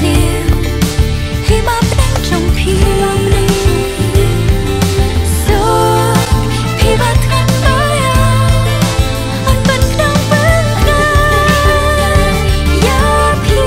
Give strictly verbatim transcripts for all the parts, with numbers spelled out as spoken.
Hi ma pdeng jong phi. So phi ba thngan ba ïa un pynkhnang pynkhnang ïa phi.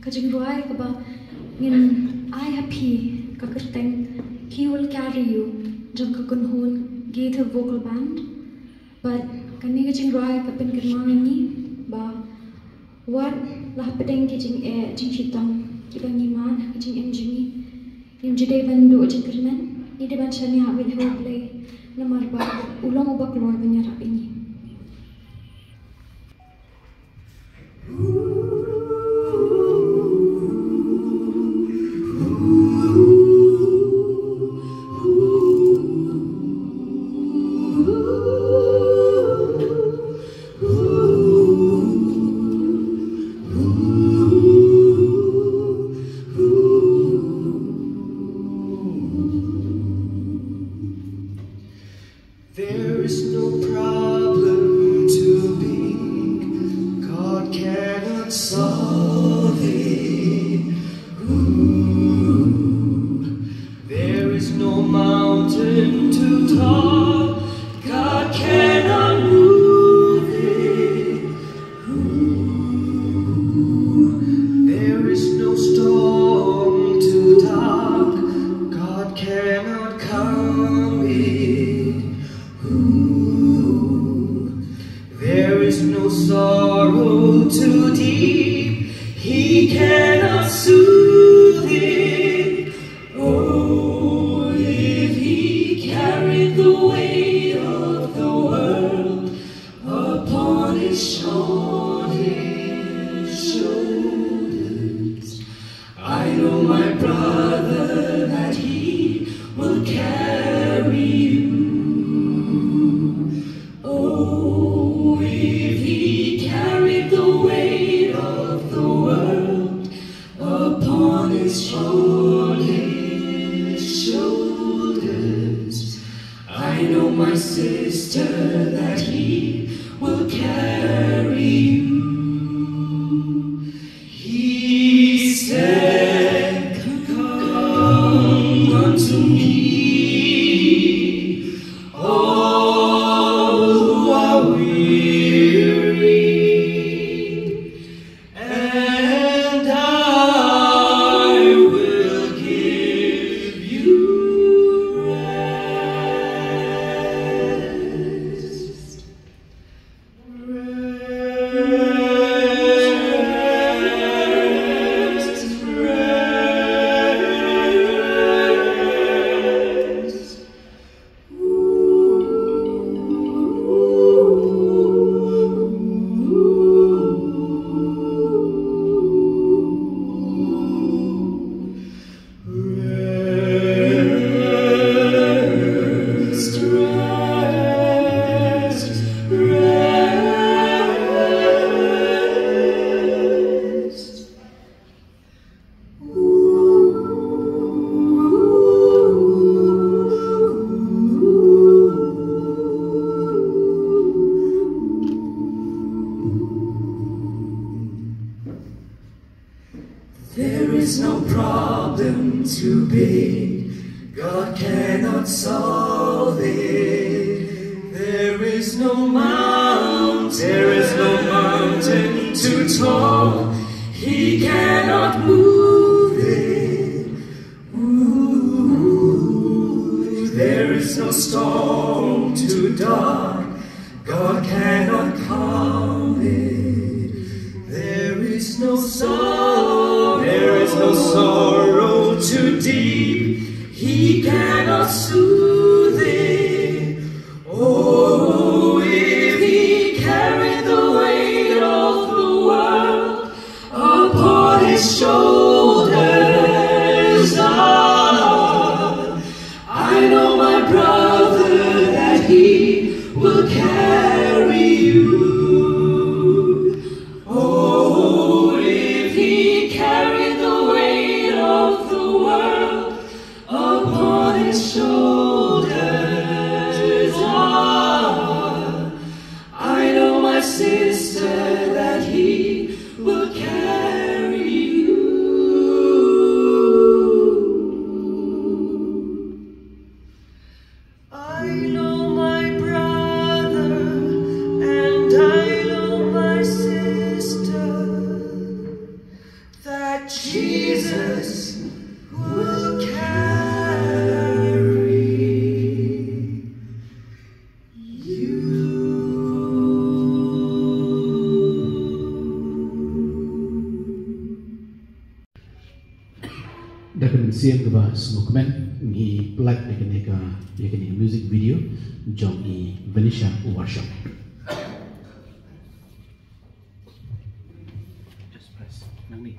Ka jingrwai kaba ngin ai ha phi ka kyrteng He Will Carry You jong ka kynhun Gaither Vocal Band. Bad kane ka jingrwai ka pynkynmaw ïa ngi ba wat la hapdeng ki jingeh jingshitom kiba ngi mad ha ka jingim jong ngi, ngim ju dei ban duh jingkyrmen, ngi dei ban shaniah beit ha U Blei namar ba u long uba kloi ban ïarap ïa ngi. There is no problem too big God cannot solve it. Ooh. There is no mountain too tall God cannot move it. Ooh, there is no storm too dark God cannot calm it. Ooh, there is no sorrow too deep He cannot soothe it. Oh, if He carried the weight of the world upon His shoulders, I know, my brother, that He will carry you. Oh, if He carried the weight of the world upon His shoulders, I know, my sister, that He will carry you. He said, "Come unto me, all who are weary, and I will give you rest." No mount, there is no mountain too tall. He cannot move it. Ooh, there is no storm too dark. God cannot calm it. There is no sorrow. There is no sorrow too deep. He cannot soothe it. Oh, if he carried the weight of the world upon his shoulders, ah, I know, my brother, that he will carry you. Oh, if he carried the weight of the world upon his shoulders, ah, I know, my sister, that he will carry you. I know, my brother, and I know, my sister, that Jesus will carry you. Da ka mynsiem kaba sngewkmen ngi pynlait ïa kane ka, ïa kane ka music video jong i Venetia Worship. Just press. Nangne.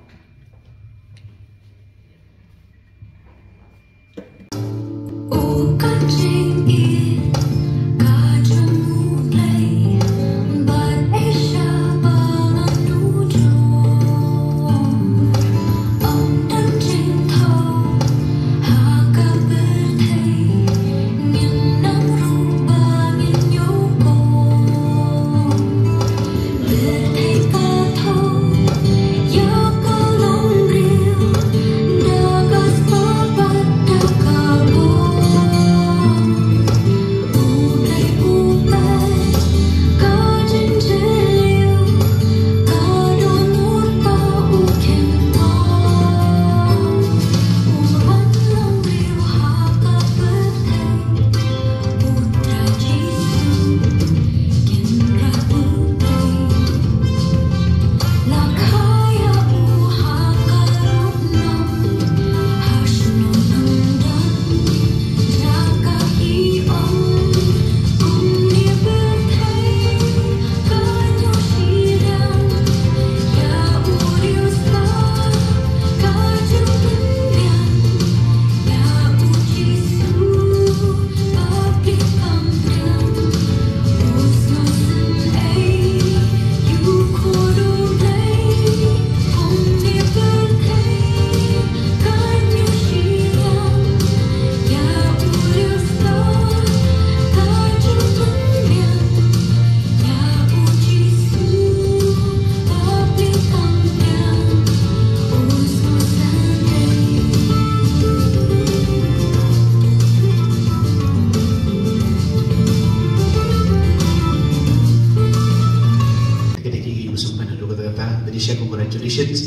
Kata ki, ki musuh kan haduh kata kata. Venetia, congratulations.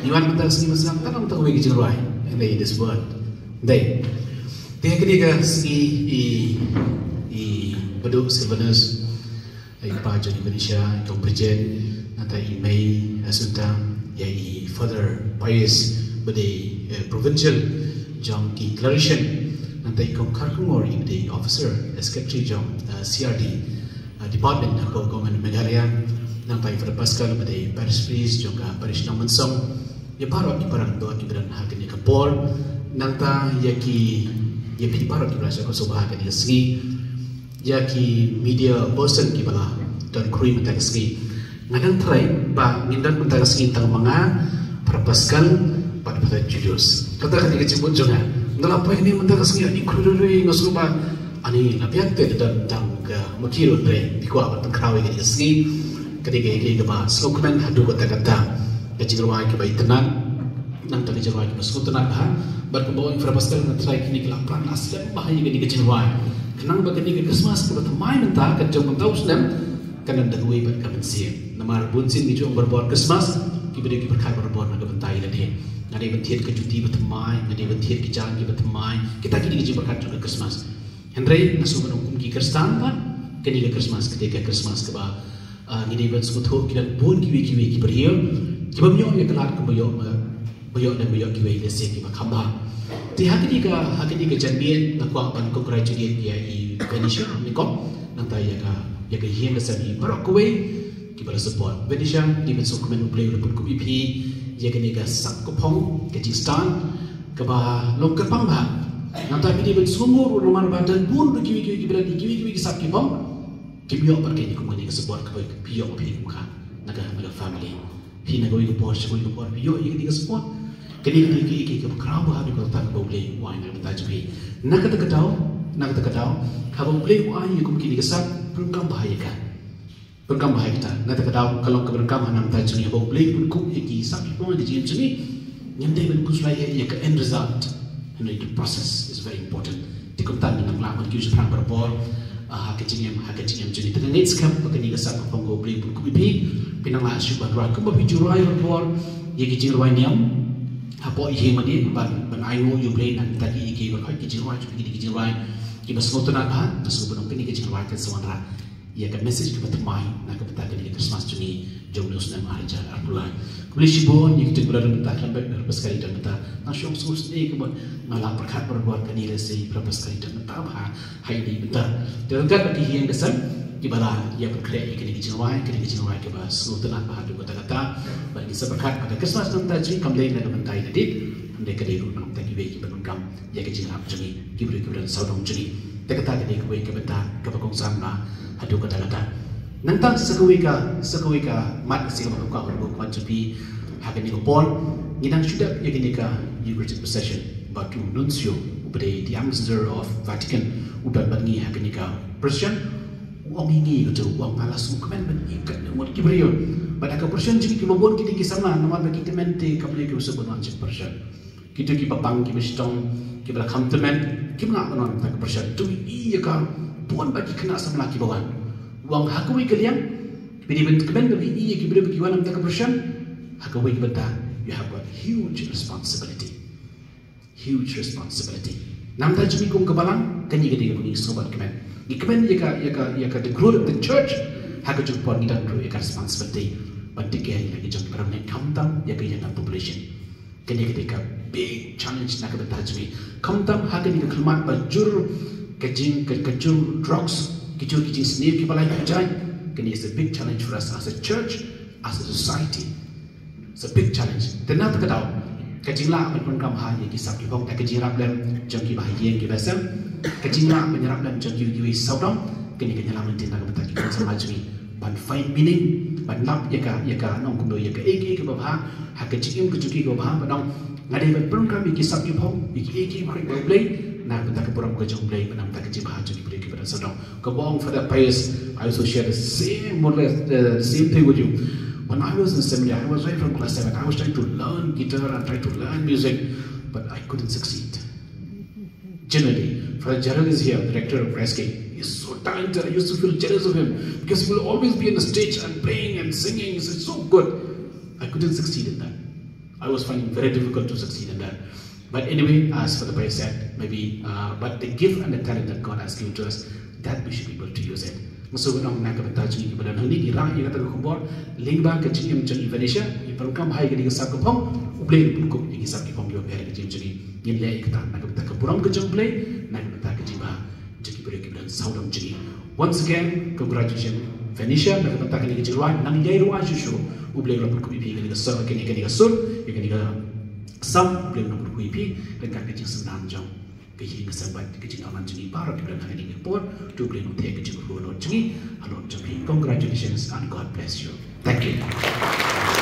Ngi wan mynta ka sngi, mynta ka sngi, mynta ka wei ka jingrwai. Kane i Desmond. Dei. Te kane ka sngi i, i Badu Silvanus, i pa jong i Venetia, i Kong Bridget, nangta i Mei Assunta, ïa i Father Pius, ba dei, eh, provincial jong ki Claretian, nangta i Kong Kharkongor, i ba dei officer, eh, secretary jong, eh, C R D, eh, department, eh, ka government Meghalaya, nangta i Father Pascal, ba dei parish priest jong ka parish Nongmynsong, ïa baroh ki paralok ki ba don ha kane ka por, nangta ïa ki, ïa phi baroh ki ba la shah khuslai ha kane ka sngi, ïa ki media person ki ba la don khrui mynta ka sngi. Nga dang tharai ba ngin don mynta ka sngi tang ma nga, Father Pascal bad Father Julius. Kata kane ka jingmut jong nga. Nga la poi ne mynta ka sngi ani khrui rui rui, nga sngewbha ani la biang te da don tang ka maki ruh, hynrei phi kwah ban pynkhraw ïa kane ka sngi. Kane ka, kane kaba sngewkmen haduh katta katta. Ka jingrwai kaba itynnad, nangta ka jingrwai kaba sngewtynnad bha. Bad kumba ong i Father Pascal, nga tharai kine ki la plan la slem bha ïa kane ka jingrwai. Nang ba kane ka Christmas kaba thymmai mynta, ka jong mynta u snem, kan don da kawei pat ka mynsiem. Namar bun sien ngi ju ong barabor Christmas, ki briew ki pyrkhat barabor na ka bynta ïa lade. Nga dei ban thied ka juti ba thymmai, nga dei ban thied ki jaiñ kiba thymmai. Kita ki dei ki jingpyrkhat jong ka Christmas. Hynrei nga sngewbha ban ong kum ki Khristan pat, kane ka Christmas ka dei ka Christmas kaba, ah, ngi dei ban sngewthuh ki don bun kiwei kiwei ki briew kiba ym ïoh ïa ka lad kumba ïoh, eh, ba ïoh lem ba ïoh kiwei, lehse kiba kham bha. Te ha kane ka, ha kane ka janmiet nga kwah ban congratulate ïa i Venetia nyngkong, nangta ïa ka, ïa ka ïing ka sem, ïa baroh kawei kiba la support. Venetia, ngi dei ban sngewkmen U Blei u la pynkup ïa phi ïa kane ka sap ka phong, ka jingstad kaba long kyrpang bha. Nangta phi dei ban sngewnguh ruh namar ba don bun ruh kiwei kiwei kiba don kiwei kiwei ki sap ki phong kim ïoh pat kane kum kane ka support kaba phi ïoh ma phi kum ka, na ka, na ka family. Phi na kawei ka por sha kawei ka por phi ïoh ïa kane ka support. Kane ka dei ka, ka, kaba khraw bha haduh katta kaba U Blei u ai na ka bynta jong phi. Na kata ka daw, na kata ka daw, haba U Blei u ai ïa kum kine ki sap, pyndonkam bha ïa ka. Pyndonkam bha ïa kata. Na kata ka daw ka long kaba donkam ha na ka bynta jong ngi, haba U Blei u pynkup ïa ki sap ki phong ha ka jingim jong ngi, ngim dei ban khuslai ïa ka end result. Hynrei the process is very important. Te kumta ngin nang lah ban kiew shaphrang barabor, ah, ha ka jingim, ha ka jingim jong ngi. Te nga ngeit skhem ba kane ka sap ka phong kaba U Blei u pynkup ïa phi, phin nang lah shuh ban rwai kumba phi ju rwai barabor ïa ki jingrwai niam hapoh ïing mane, ban, ban ainguh ïa U Blei na ka bynta ki, ki, ki jingrwai, ki, ki jingrwai kiba sngewtynnat bha. Nga sngewbha ban ong kane ka jingrwai kan sa wanrah ïa ka message kaba thymmai na ka bynta kane ka Christmas jong ngi jong une u snem ar hajar arphew lai. Khublei shibun ïa kito kiba la don bynta khlem beit, para Pastor Kari don bynta. Nga shu ong sngewsih kumba nga la pyrkhat barabor kane, lehse para Pastor Kari don bynta bha ha ine i bynta. Te ryngkat bad ki ïing ki sem kiba la ïa pynkhreh ïa kane ka jingrwai, kane ka jingrwai kaba sngewtynnat bha haduh katta katta. Bad ngin sa pyrkhat ba ka Christmas na ka bynta jong ngi kam dei na ka bynta ïa lade, hynrei ka dei ruh na ka bynta kiwei kiba donkam ïa ka jingïarap jong ngi, ki briew kiba don sawdong jong ngi. Te kata ka dei kawei ka bynta kaba kongsan bha haduh katta katta. Nangta sa kawei ka, sa kawei ka mat ka shisha kaba nga kwah ban ong ha khmat jong phi ha kane ka por, ngi dang shu dep ïa kane ka Eucharistic Procession, bad u Nuncio uba dei the Ambassador of Vatican u don bad ngi ha kane ka procession. U ong ïa ngi, u ong, nga la sngewkmen ban ïa katne ngut ki briew. Bad ha ka procession jong ngi kiba bun ki dei ki samla, namar ba ki tymmen te kam dei kiba suk ban wan sha ka procession. Kito kiba pang, kiba shitom, kiba la kham tymmen, kim lah ban wan ha ka procession. Te u ïohi ïa ka bun bha ki khynnah samla kiba wan. U ong ha kawei ka liang, phi dei ban kmen ban ïohi ïa ki briew ba ki wan ha ka procession. Ha kawei ka bynta, you have got huge responsibility. Huge responsibility. Na ka bynta jong ngi kum ka balang, kane ka dei kaba ngi sngewbha ban kmen. Ngi kmen ïa ka, ïa ka, ïa ka, the growth of the church. Ha ka juh ka por ngi don ruh ïa ka responsibility ban take care ïa la ki jong ki para bangeit, khamtam ïa ka younger population. Kane ka dei ka big challenge na ka bynta jong ngi. Khamtam ha kane ka khyllipmat ba jur ka jing, ka, ka jur drugs, ka jur ki jingsniew kiba lai kiba jai. Kane is a big challenge for us as a church, as a society. It's a big challenge. Te na kata ka daw, ka jinglah ban pyndonkam bha ïa ki sap ki phong da ka jingïarap lem jong kiba ha ïing kiba sem, ka jinglah ban ïarap lem jong kiwei kiwei sawdong, kane kan ïalam lynti na ka bynta ki khynnah samla jong ngi ban find meaning, ban lap ïa ka, ïa ka nongkynmaw, ïa kaei kaei kaba bha ha ka jingim ka jong ki kaba bha, ban ong nga dei ban pyndonkam ïa ki sap ki phong, ïa kiei kiei ba khreh bad U Blei na ka bynta ka burom ka jong U Blei, bad na ka bynta ka jingbha jong ki briew kiba don sawdong. Kaba ong Father Pius, I also share the same, more or less, uh, the same thing with you. When I was in seminary, I was right from class seven. I was trying to learn guitar and trying to learn music, but I couldn't succeed. Generally, Father Gerald is here, the rector of Christ King. He's so talented. I used to feel jealous of him because he will always be on the stage and playing and singing. He's so good. I couldn't succeed in that. I was finding it very difficult to succeed in that. But anyway, as Father Pius said, maybe, uh, but the gift and the talent that God has given to us, that we should be able to use it. Nga sngewbha ban ong na ka bynta jong ngi kiba don hangne, ngi rah ïa kata ka khubor lyngba ka jingim jong i Venetia, i pyndonkam bha ïa kane ka sap ka phong, U Blei un pynkup ïa ki sap ki phong kiba pher ha ka jingim jong ngi. Ngin leh ïa kata na ka bynta ka burom ka jong U Blei, na ka bynta ka jingbha jong ki briew kiba don sawdong jong ngi. Once again, congratulations Venetia na ka bynta kane ka jingrwai. Nang ïai rwai shuh shuh, U Blei un pynkup ïa phi ïa kane ka sur, kane, kane ka sur, ïa kane ka sap, U Blei un pynkup ïa phi ryngkat ka jingsynran jong ka ïing ka sem bad ka jingïalam jong ngi baroh kiba don ha kane ka por. To U Blei un theh ka jingmynsaw halor jong ngi, halor jong phi. Congratulations and God bless you. Thank you.